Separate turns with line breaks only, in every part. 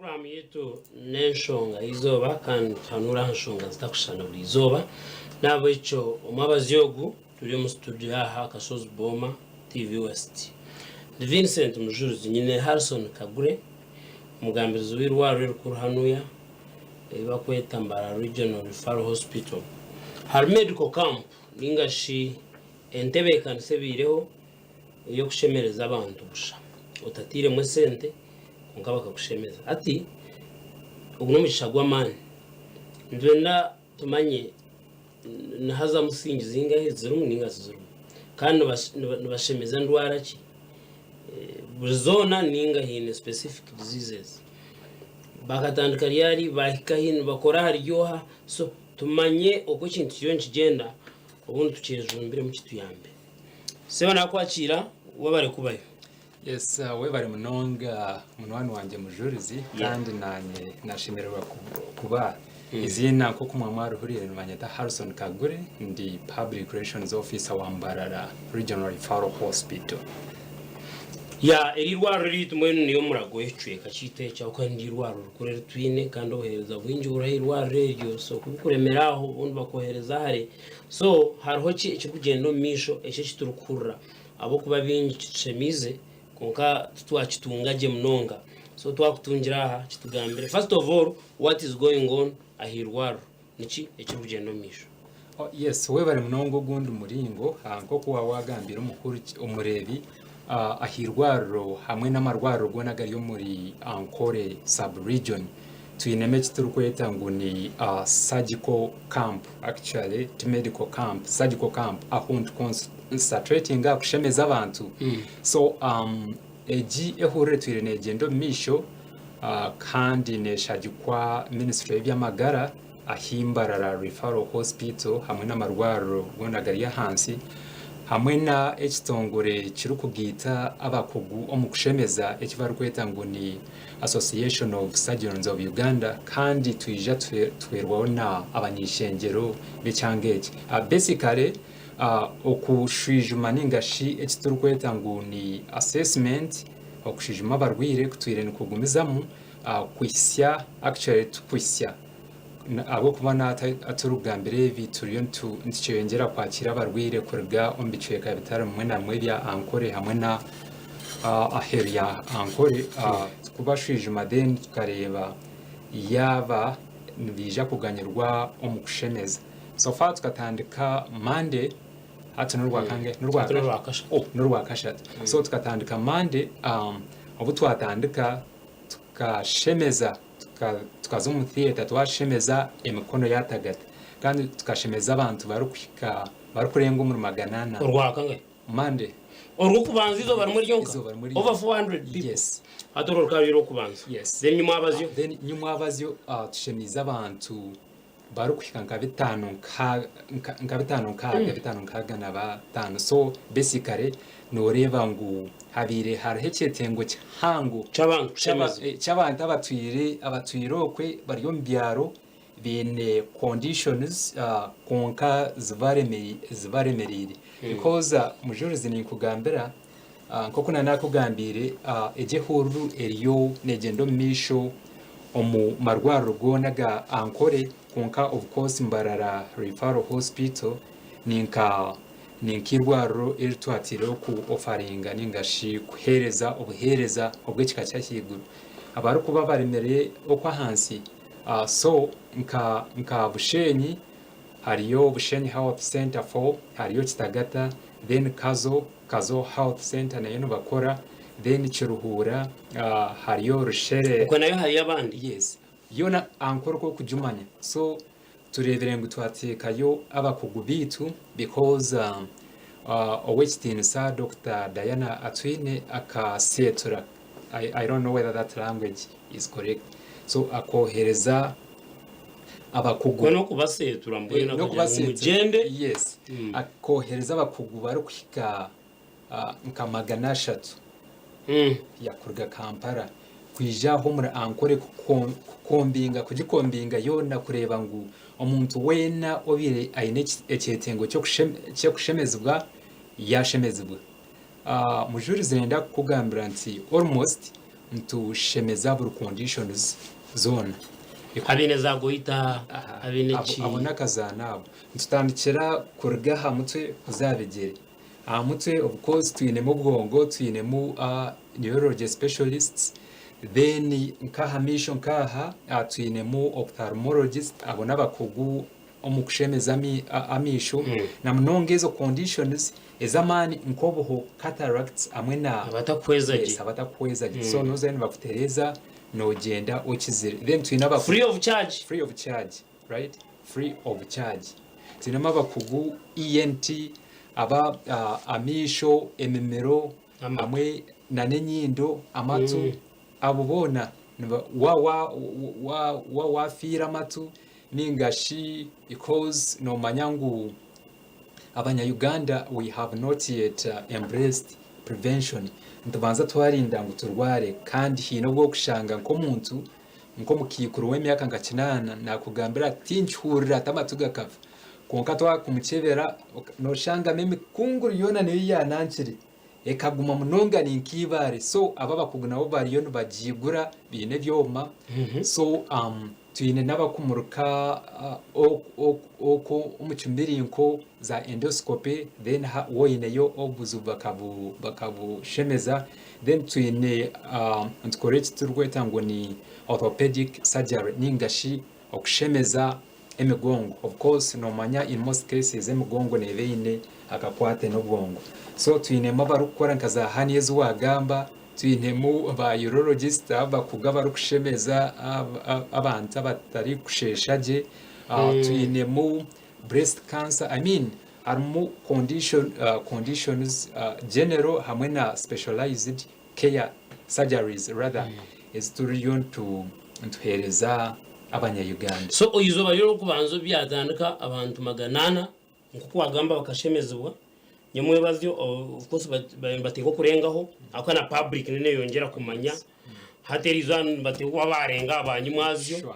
Puroguraamu yaitu n'enshonga y'eizooba kandi nituhanuura aha nshonga zitakushushana buri izooba. N'ahabw'ekyo omwabazyo ogu turi omu situdiyo aha Kashozi Booma TV West. Ndi Vincent Mujurizi nyine Harrison Kagure omugambirizi w'eirwariro erikuru hanuya eri barikweta Mbarara Regional Referral Hospital. Harimu medical camp ninga shi entebeekanisa ebaireho ey'okushemereza abantu busha otatairemu esente kwonka bakakushemeza. Hati ogu n'omugisha gw'amaani. Nitwenda tumanye nihazamu siringi zingahi zirimu ninga tizirimu kandi nibashemeza ndwara ki buri zoona ninga haine specific diseases. Bakatandika ryari, bahika hi, nibakora ahari oha so tumanye oku ekintu kiriyo nikigyenda obundi tukyejumbiremu kituyambe. Sebo nakwakiira webare kubayo.
Yes, webare munonga munywani wangye Mujurizi kandi nanye nashemererwa kuba iziina nk'oku mwaba mwarihuriire nibanyeta Harrison Kagure ndi Public Relations Officer wa Mbarara Regional Referral Hospital.
Ya eri irwariro ryaitu mbwenu niyo murago y'ekicweka kyaitu eki ahabw'okuba niryo irwariro rikuru eri twine kandi obuheereza bwingi buri aha irwariro eryo so ku bikuremera aho obundi bakwohereza hare so hariho ki ekirikugyenda omu maisho eki eki turikuhurira ahabw'okuba bingi kitushemiize kwonka titwakitunga gye munonga so twakutungira aha kitugambire first of all what is going on aha irwariro niki ekirikugyenda omu maisho.
Oh, yes webare munonga ogundi muringo ah, nk'oku waaba wagambire omureebi ah, aha irwariro hamwe n'amarwariro goona agari omuri Ankole sub region twinemu eki turikweta ngu ni ah, surgical camp actually ti medical camp surgical camp ahu nituconcentratinga aha kushemeza abantu so um, egi ehurire etwire negyenda omu maisho ah, kandi neshagikwa ministry y'eby'amagara ahi Mbarara Referral Hospital hamwe n'amarwariro goona gari ahansi hamwe na ekitongore kirikugaita abakugu omu kushemeza eki barikweta ngu ni Association of Surgeons of Uganda kandi twija tuhwerwaho na abanyeishengyero b'ekyanga eki. Basically okushwijuma ninga shi eki turikweta ngu ni assessment okushwijuma abarwaire kutwire nikugumizamu kuhitsya actually tikuhitsya ahabw'okuba aturikugambira ebi turiyo nitukyeyongyera kwakira abarwaire kuruga omu bicweka bitari bimwe na bimwe ebya Ankole hamwe na aheeru ya Ankole kubashwijuma then tukareeba yaaba nibaija kuganyirwa omu kushemeza. So far tukatandika Monday hati n'orwakangahe? N'orwakashatu. So tukatandika Monday obu twatandika tukashemeza tukaza omu theatre twashemeza emikono yatagata kandi tukashemeza abantu barikuhika barikurenga omuri 400.
Orwakangahe?
Monday.
Orw'okubanza eizooba rimwe ryonka?
Eizooba rimwe ryonka.
Over 400 people?
Yes.
Hati orwo rukaba ruri orw'okubanza.
Yes.
Then nyimwabazyo?
Then nyimwabazyo tushemiize abantu barikuhika nka bitaano nka bitaano nkaaga bitaano nkaaga na bataano so basically noreeba ngu habaire hariho ekyetengo kihango
Ky'abantu kushemezibwa.
ky'abantu abatwire abatwire okwe bari omu byaro baine conditions kwonka zibaremereire because mujurizi ninkugambira Nk'oku naanakugambiire, egi ehururu eriyo neegyenda omu maisho omu marwariro goona aga Ankole kwonka of course Mbarara Referral Hospital ni nka ni nk'eirwariro eri twataireho ku ofaringa ninga shi kuheereza obuheereza obw'ekika ky'ahaiguru. Abarikuba baremire okwo ahansi so nka nka Bushenyi hariyo Bushenyi Health Centre for hariyo Kitagata then Kazo Kazo Health Centre nayo nibakora then Kiruhura hariyo Rushere.
Okwe nayo hariyo abandi?
Yes yoona Ankole oku orikugimanya so tureebire ngu twateekayo abakugu baitu because Ow'ekitiinisa Dokita Diana Atwine akaseetura I don't know whether that language is correct so akoohereza abakugu.
Kwe n'okubaseetura mbwenu akagira ngu mugyende.
Yes, akoohereza abakugu barikuhika nka 300 kuruga Kampala kwija aha omuri Ankole kukombinga kugikombinga yoona kureeba ngu omuntu weena obaire aine ekyetengo ky'okushemezibwa yaashemezibwa. Mujurizi nenda kukugambira nti almost Nitushemeza buri conditions zoona.
Abaine za goita, abaine ki.
Abo n'akazaano abo. Nitutandikira kuruga aha mutwe kuza aha bigyere. Aha mutwe of course twinemu obwongo, twinemu neurology specialists, then nk'aha maisho nk'aha twinemu ophthalmologist, abo n'abakugu omu kushemeza amaisho na munonga ezo conditions ez'amaani nk'obuho, cataracts, hamwe na
Abatakuhweza gye.
Yes, abatakuhweza gye. So nozayo nibakutereeza nogyenda okizire. Then twine abakugu
Free of charge.
Free of charge, right? Free of charge. Twinemu abakugu ENT, aba amaisho, emimiro,
Amatu.
hamwe na n'enyindo, amatu, abo boona niba wa wa wa wa wafiire amatu ninga shi because nomanya ngu abanya Uganda we have not yet embraced prevention, nitubanza twarinda ngu turware kandi haine obu orikushanga nk'omuntu nk'omukaikuru w'emyaka nka kinaana nakugambira ati tinkihurira ati amatu gakava kwonka twakumukyebera noshangamu emikunguru yoona niyo yanankire ekaguma munonga ni nk'eibaare so abo abakugu nabo bariyo nibagiigura baine ebyoma so twine n'abakumurika okwo omu kimirinko za endoscopy then waaba oineyo obuzibu bakabushemeza then twine nitukora eki turikweta ngu ni orthopedic surgery ninga shi okushemeza emigongo. Of course nomanya in most cases emigongo neeba eine akakwate n'obwongo. So twinemu abarikukora nka za hernia ezi waagamba, twinemu ba urologist abakugu abarikushemeza abantu abatarikushesha gye, twinemu breast cancer, I mean harimu condition, conditions general hamwe na specialized care surgeries rather ezi turiyo nituheereza abanya-Uganda.
So eizooba ry'orikubanza obu byatandika abantu 400 nk'oku wagamba bakashemezibwa nyomwebazyo. Of course nibateekwa okurengaho ahabw'okuba na public nayo neyongyera kumanya. Hati erizooba nibateekwa kuba barenga aha banyimwazyo.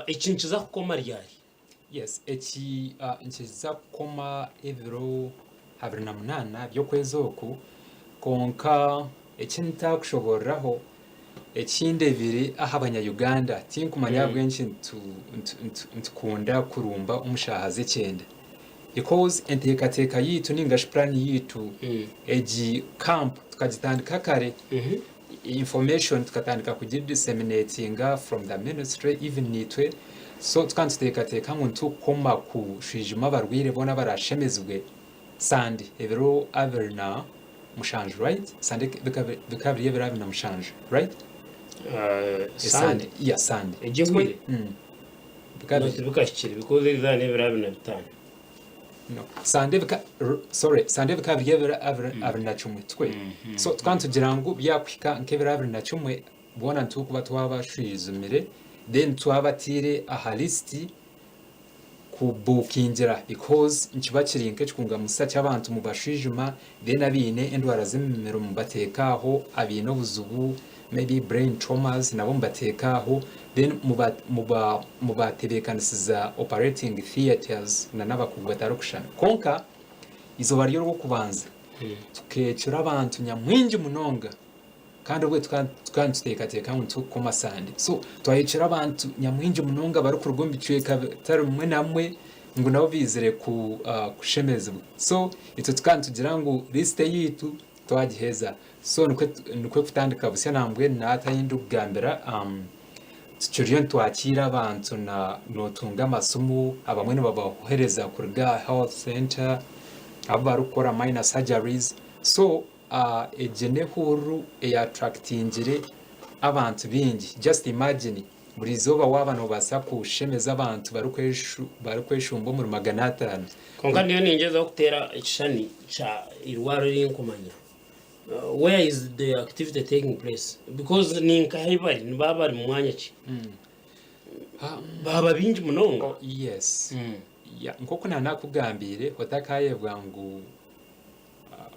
Eki nikiza kukoma ryari?
Yes, eki nikiza kukoma ebiro 28 by'okwezi oku, kwonka eki ntakushoboororaho ekindebire aha banya-Uganda, tinkumanya ahabw'enki nitukunda kurumba omu shaaha z'ekyenda because enteekateeka yaitu ninga shi puraani yaitu egi camp tukagitandika kare, information tukatandika kugidisseminatinga from the ministry even naitwe. So tukaba nituteekateeka ngu nitukoma kushwijuma abarwaire boona abarashemezibwe Sande ebiro 27, right? Sande bikaba biri ebiro 27, right?
Sande?
Yeah, Sande.
Egyo ehweire?
Bikaba
No, tibikahikire because erizooba n'ebiro 25.
No. Sande bika sorry, Sande bikaba biri ebiro 21 tikwe? So tukaba nitugira ngu byakuhika nk'ebiro 21 boona nitukuba twabashwijumire, then twabatiire aha lisiti kubukingira because nikiba kiri nk'ekikungamusa ky'abantu mubashwijuma, then abaine endwara z'emimiro mubateeka aho, abaine obuzibu maybe brain traumas nabo mubateeka aho, then mubatebeekanisiza operating theatres na n'abakugu batarikushushana. Kwonka eizooba ry'orw'okubanza tukeecura abantu nyamwingi munonga kandi obwe tukaba nituteekateeka ngu nitukukoma Sande. So twayecura abantu nyamwingi munonga barikuruga omu bicweka bitari bimwe na bimwe ngu nabo baizire kushemezibwa. So itwe tukaba nitugira ngu lisite yaitu twagiheza. So nikwo kutandika busya nambwenu naata ahu ndikugambira tukiriyo nitwakiira abantu na nootunga amasimu, abamwe nibabaheereza kuruga aha health center, abu barikukora minor surgeries. So egi n'ehururu eyattractingire abantu baingi. Just imagine buri izooba waaba noobaasa kushemeza abantu barikweshumba omuri 500.
Kwonka ndiyo ningyezaho kuteera ekishushani kya irwariro erinkumanya. Where is the activity taking place? Because ninkahi bari nibaba bari mu mwanya ki? Baaba baingi munonga.
Oh, yes. Yeah, nk'oku naanakugambiire otakaayebwa ngu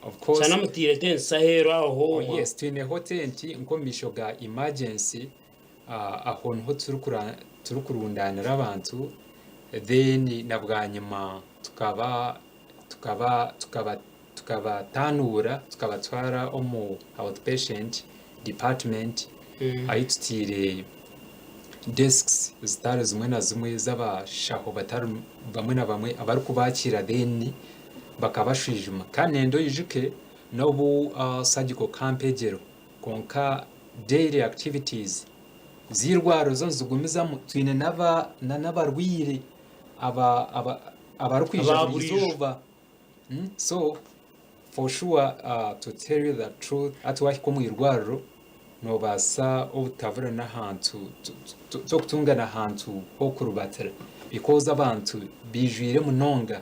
of course
Shana mutiire tents aheeru aho
Oh,
hoona.
yes, twineho tenti nk'omu maisho ga emergency, aho niho turikurundaanira abantu, then na bwanyima tukaba tukaba tukaba tukabatanuura tukabatwara omu outpatient. department ahu tutaire desks zitari zimwe na zimwe z'abashaho batari bamwe na bamwe abarikubakiira then bakabashwijuma. Kandi nenda oijuke n'obu surgical camp egyereho kwonka daily activities z'eirwariro zo nizigumizamu. Twine n'abarwaire abarikwija
Aba
buri
buriijo.
izooba. So for sure, to tell you the truth, hati wahika omu irwariro noobaasa obutabura n'ahantu tokutunga n'ahantu h'okurubatira because abantu biijwire munonga.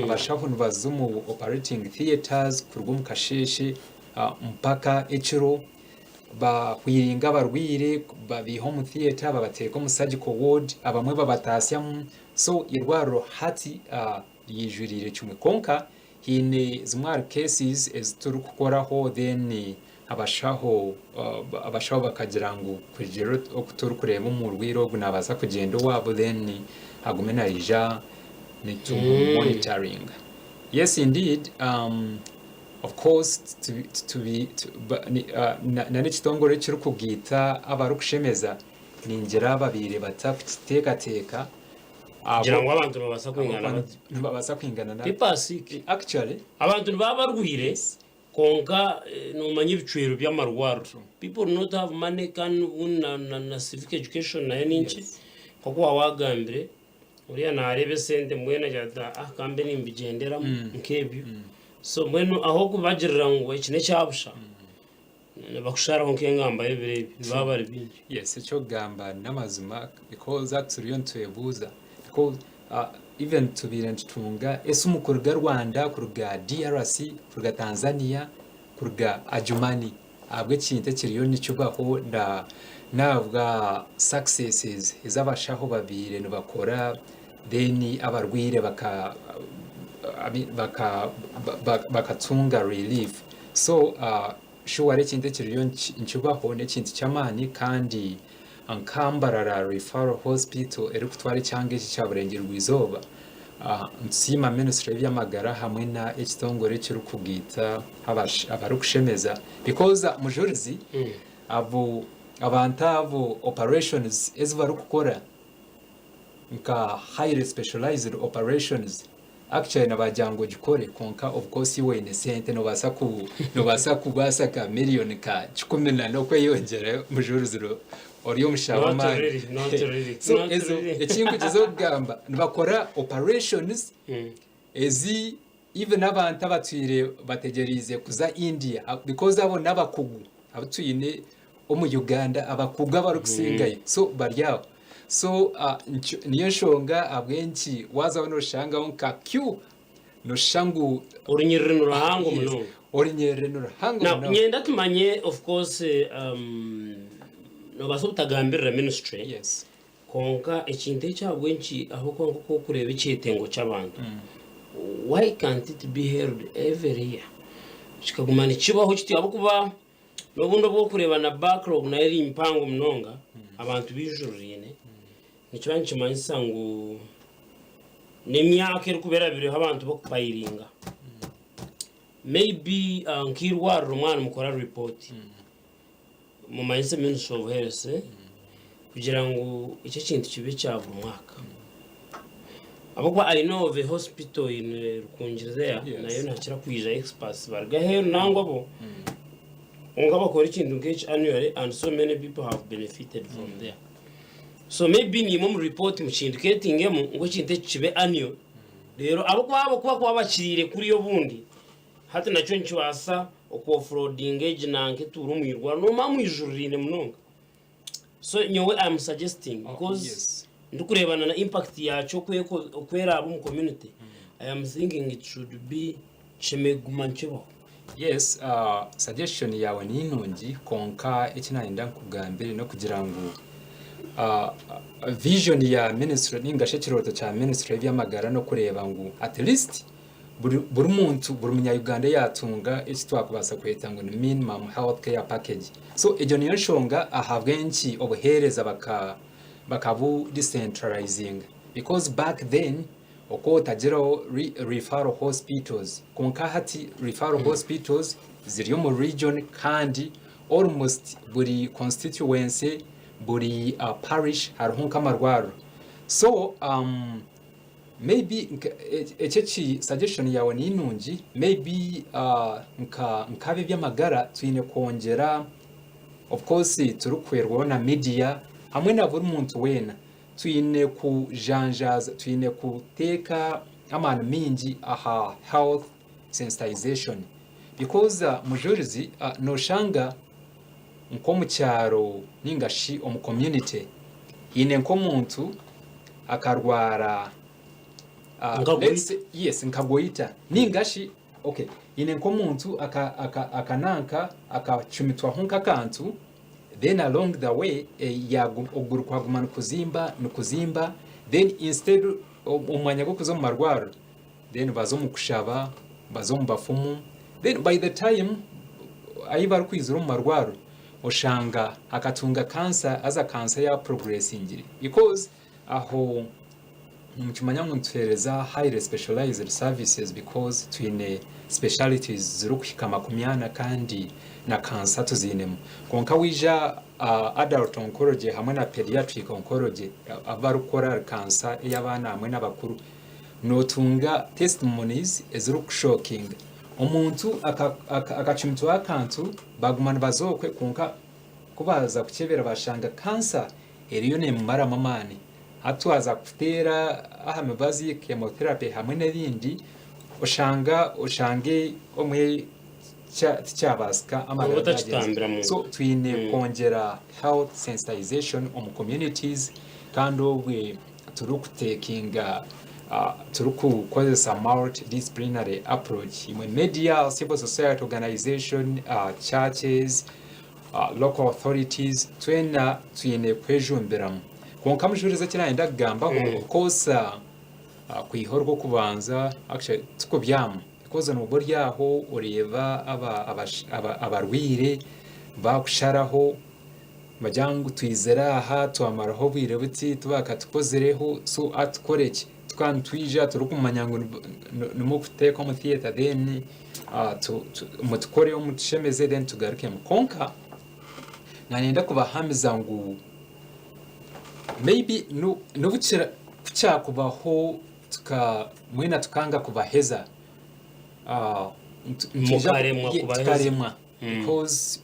Abashaho nibaza omu operating theatres kuruga omu kasheeshe mpaka ekiro, bahwiringa abarwaire, babiiha omu theatre babateeka omu surgical ward, abamwe babataasyamu. So eirwariro hati ryijwiriire kimwe. Kwonka haine zimwe ahari cases ezi turikukoraho, then abashaho bakagira ngu kugira oku turikureeba omurwaire ogu naabaasa kugyenda owaabo, then agume naija nitu monitoringa. Yes indeed, of course n'ekitongore ekirikugaita abarikushemeza, ningira babaire batakukiteekateeka.
Kugira ngu abantu nibabaasa kwingana bati.
Nibabaasa kwingana na
People are sick.
Actually.
Abantu nibaba barwaire, kwonka noomanya ebicwero by'amarwariro. People do not have money, kandi obundi na civic education nayo ni nkye. Nk'oku waaba waagambire, oriya naareeba esente mbwenu agira ati ah kambe nimbigyenderamu nk'ebyo. So mbwenu aho kubagirira ngu eki n'ekya busha, nibakusharaho nk'engamba y'ebiro ebi, nibaba bari baingi.
Yes, eky'okugamba n'amazima because hati turiyo nitwebuuza because even tubaire nitutunga esimu kuruga Rwanda, kuruga DRC, kuruga Tanzania, kuruga Adjumani ahabw'ekintu ekiriyo nikibaho na n'ahabwa successes ezi abashaho babaire nibakora, then abarwaire baka baka bakatunga relief. So sure, ekintu ekiriyo nikibaho n'ekintu ky'amaani, kandi nka Mbarara Referral Hospital erikutwara ekyanga eki ekya Burengyerwa Izooba, nitusiima ministry y'eby'amagara hamwe na ekitongore ekirikugaita abarikushemeza because mujurizi abo abantu abo operations ezi barikukora nka highly specialized operations, actually nibagira ngu ogikore, kwonka of course iwe oine sente nobaasa kubaasa ka million ka kikumi na n'okweyongyerayo, mujurizi ori omushaho
Not
w'amaani.
really, not really,
So
not
ezo
really.
ekinkugiza okugamba, nibakora operations ezi even abantu abatwire bategyereize kuza India, because abo n'abakugu abu twine omu Uganda, abakugu abarikusingayo, so bari aho. So niyo nshonga ahabw'enki waazaho nooshangaho nka queue, nooshusha ngu
Orunyiriri ni ruhango munonga.
Orunyiriri ni ruhango
Now,
munonga.
Nyenda tumanye, of course, noobaasa obutagambirira ministry, kwonka ekintu eki ahabw'enki, ahabw'okuba nk'oku orikureeba ekyetengo ky'abantu, why can't it be held every year? Kikaguma nikibaho kityo, ahabw'okuba n'obundi obu orikureeba na backlog nayo eri mpango munonga, abantu baijuriraine, nikiba nikimanyisa ngu n'emyaka erikuba erabireho abantu bakupayiringa. Maybe nk'eirwariro mwaba nimukora report, mumanyise Ministry of Health kugira ngu eki ekintu kibe ekya buri mwaka. Ahabw'okuba I know of a hospital in Rukungiri there, nayo nihakira kwija experts baruga aheeru nangwa bo, kwonka bakora ekintu nk'eki annually and so many people have benefited from there. So maybe naimwe omu report mukindicatingemu ngu ekintu eki kibe annual, reero ahabw'okuba abo ku bakuba bakiriire kuriya obundi, hati nakyo nikibaasa oku offloadinga egi nanka etuura omu irwariro, noomanya mwijuriraine munonga. So nyowe I am suggesting because ndikureeba na impact yaakyo oku eraabe omu community, I am thinking it should be kishemereire kuguma nikibaho.
Yes, suggestion yaawe ni nungi, kwonka eki naayenda nkugambire n'okugira ngu vision ya ministry ninga shi ekirooto kya ministry y'eby'amagara n'okureeba ngu at least buri muntu, buri munya-Uganda yaatunga eki twakubaasa kweta ngu ni minimum health care package. So egyo niyo nshonga ahabw'enki obuheereza bakabu decentralizinga because back then okaba otagiraho referral hospitals, kwonka hati referral hospitals ziri omu region kandi Almost buri constituency, buri parish hariho nk'amarwariro. So maybe eki eki suggestion yaawe ni nungi, maybe nka nk'ab'eby'amagara twine kwongyera of course turikuhwerwaho na media hamwe na buri muntu weena, twine kujanjaaza, twine kuteeka amaani maingi aha health sensitization because mujurizi noshanga nk'omu kyaro ninga shi omu community haine nk'omuntu akarwara
Nka
let's say, yes, nka goita ninga shi okay haine nk'omuntu akananka akacumitwaho nk'akantu, then along the way okuguru kwaguma nikuzimba nikuzimba, then instead omu mwanya gw'okuza omu marwariro, then baza omu kushaba, baza omu bafumu, then by the time ahi barikwizira omu marwariro oshanga akatunga kansa, haza kansa ya progressingire, because aho nimukimanya ngu nituheereza highly specialized services because twine specialities zirikuhika 40 kandi na kansa tuziinemu. Kwonka waija adult oncology hamwe na pediatric oncology, abu barikukora ahari kansa ey'abaana hamwe n'abakuru, nootunga testimonies ezirikushockinga. Omuntu akacumitwaho akantu, baguma nibaza okwe, kwonka ku baaza kukyebera bashanga kansa eriyo neemumaramu amaani. Hati waaza kuteera aha mibazi, chemotherapy hamwe n'ebindi, oshanga oshange omwe tikyabaasika amagara
Oba otakitambira
gaagyenda.
Muntu.
So twine kwongyera health sensitization omu communities, kandi obwe turikutekinga turikukozesa multidisciplinary approach, imwe media, civil society organization, churches, local authorities, twena twine kwejumbiramu. Kwonka mujurizi, eki nayenda kugambaho, of course kwiha orw'okubanza actually tikubyama, because noba ori aho oreeba abarwaire bakusharaho, bagira ngu twizire aha twamaraho obwire buti tibakatukozireho, so atukore ki? Tukaba nitwija turikumanya ngu nimukuteeka omu theatre, then mutukoreho mutushemeze, then tugarukemu. Kwonka nanyenda kubahamiza ngu maybe n'obu kukyakubaho tuka mwena tukanga kubaheza,
Mukaremwa kubaheza.
Tukaremwa because